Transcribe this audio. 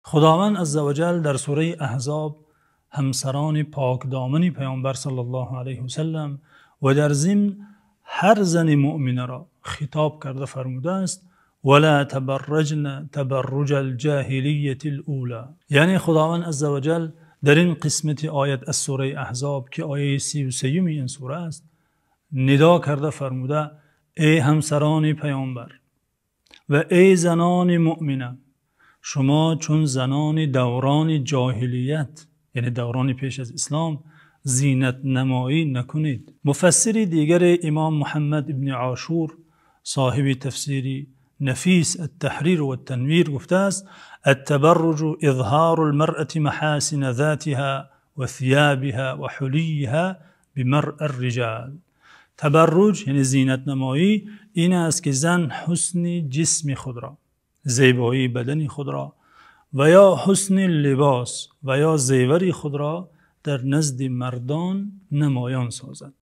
Худованди азза ва ҷалл дар сураи Аҳзоб ҳамсарони покдомани Паёмбар саллаллоҳу алайҳи васаллам ва дар зимн ҳар зани мӯъминаро хитоб карда фармудааст: «Ва ло табарраҷна табарруҷал ҷоҳилиятил ӯло». Яъне Худованди азза ва ҷалл дар ин қисмати оят аз сураи Аҳзоб, ки ояти 33-юми ин сура аст, нидо карда фармуда: эй ҳамсарони Паёмбар ва эй занони мӯъмина, шумо чун занони давраи ҷоҳилият, яъне давраи пеш аз ислом, зинатнамоӣ накунед. Муфассири дигар, Имом Муҳаммад ибни Ошур, соҳиби тафсири нафис ат-Таҳрир ва-т-Танвир, гуфтааст: ат-табарруҷ изҳорул-маръати маҳосина зотиҳо ва сиёбиҳо ва ҳулийиҳо бимаръар-риҷол. Табарруҷ яъне зинатнамоӣ ин аст, ки зан ҳусни ҷисми худро, зебоии бадани худро ва ё ҳусни либос ва ё зевари худро дар назди мардон намоён созад.